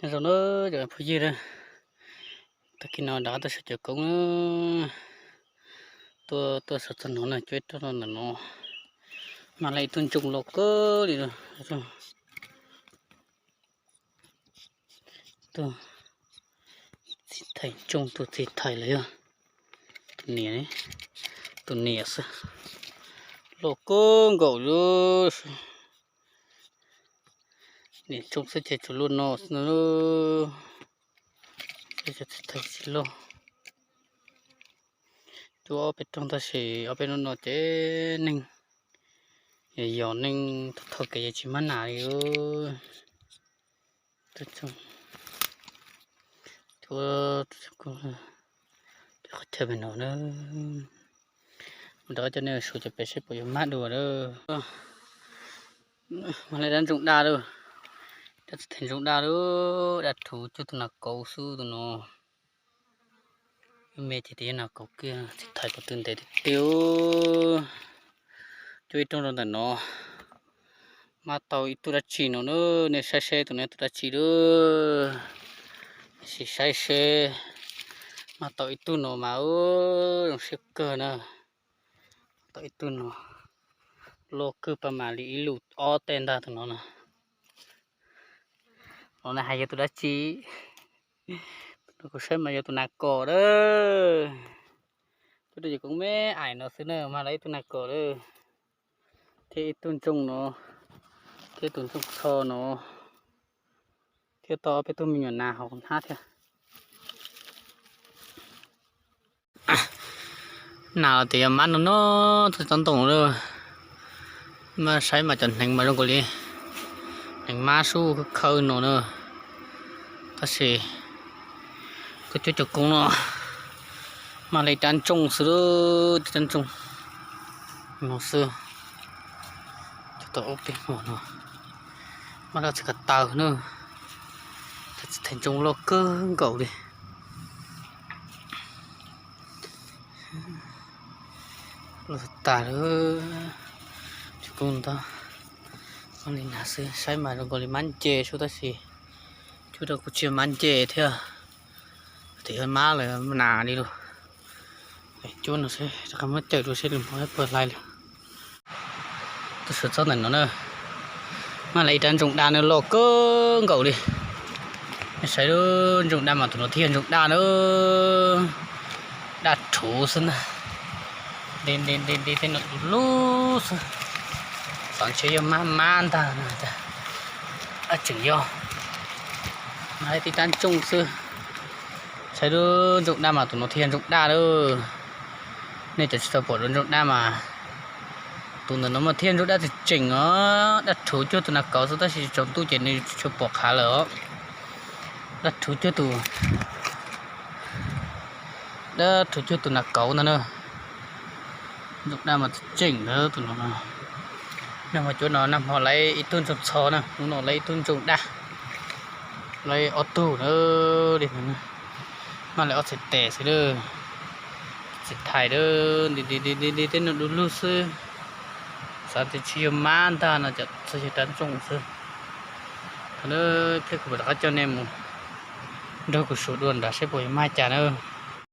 Nyob zoo na cov phooj ywg na, tag kis no rov qab tuaj saib cov koob na, tuaj tuaj saib txog no na, cuab ib rooj rau ntawm no, mag lawm ib tug ntsoog loj kawg li. Tus txiv thais ntsoog, tus txiv thais los yog tus niam, tus niam xwb, loj kawg nkaus li. Niam ntsoog xwb ces tsuas luaj no xwb na. Cov txiv thais tsis loj, cuab ob peb rooj tab sis ob peb rooj no ces neeg yos, neeg thauj kev ces tsis mab nas li. Cuab qhov chaw pem no na, mus rov qab coj nej mus xyuas cov pem seb puas yuav mab dua lawm. Mag lawm dab ntsoog daj lawm, dab txiv thais ntsoog daj lawm, daj rhuv cuag tus nas kauv xwb tus no. Ib me ces tias yog nas kauv kiag, txiv thais ko tw ntev tiag tiag. Cuab ib rooj rau ntawm no, mab tau ib tug dab tsi no na, nej saib seb tus no tus dab tsi lawm. Sim saib seb, mab tau ib tug no mas zoo siab kawg na. Tau ib tug no, loj kawg pab mam li ib lus ob tej ntag tus no na. Los na hais yog tus dab tsi? Kuv saib mas yog tus nas kos lawm. Cuab rau cov koob me aim no xwb na, mag lawm ib tug nas kos lawm, thiab ib tug ntsoog no, thiab tus ntsoog tsho no, thiab tau ob peb tug me nyuam nas hauv hnab thiab. Nas los tias yog mab no no, txog tsob ntoo lawm. Mas saib mas cov hneev mas zoo nkaus li hneev mab sub khawb no na. Tab sis kuv cuab cov koob no, mag li dab ntsoog xwb, dab ntsoog no xwb. Cov tau ob peb hmo no, mab loj txiv ko taw na, txiv thais ntsoog loj kawg nkaus li. Loj tas lawm, cov koob ntawd, mab li nas xwb, saib mas zoo nkaus li mab nce sub tab sis cuab rau kuv tsis yog mab nce thiab, tias yog mab lawm nas li lawm. Cuab no seb rov qab muab cawm dua seb lwm hmo puas hlais lawm. Tuaj sawv txog ntawm no na, mag lawm ib rab ntsoog daj na, loj kawg nkaus li. Nej saib lub ntsoog daj mas tus no thiaj yog ntsoog daj na, daj rhuv xwb ntag. Nti nti nti nti tej no du lug xwb, xyov ntshe yog mab mab ntag no, tseem yog, mag lawm tib rab ntsoog xwb. Saib lub ntsoog daj mas tus no thiaj yog ntsoog daj lawm. Nej cov tsis tau pom dua ntsoog daj mas tus ntawm no mas thiaj ntsoog daj tseem tseem os, daj rhuv cuag tus nas kauv xwb tab sis tsaus ntuj ces nws tsis tshua pom qhav lawm os. Daj rhuv cuag tus, daj rhuv cuag tus nas kauv ntag na. Ntsoog daj mas tseem tseem ntag tus no. Nag hmo cuab no nag hmo lawv ib tug ntsoog txho na, hnub no lawv ib tug ntsoog daj, lawv ob tug na. Mag lawm ob txhais tes xwb lawm, txhais thais lawm, nti nti nti nti tej no du lug xwb. Xav tias tsis yog mab ntag no ces txog yog rab ntsoog xwb. Thaum no pliag kuv mam rov qab coj nej mus nrog kuv xyuas dua nrad seb puas yog mab cas na.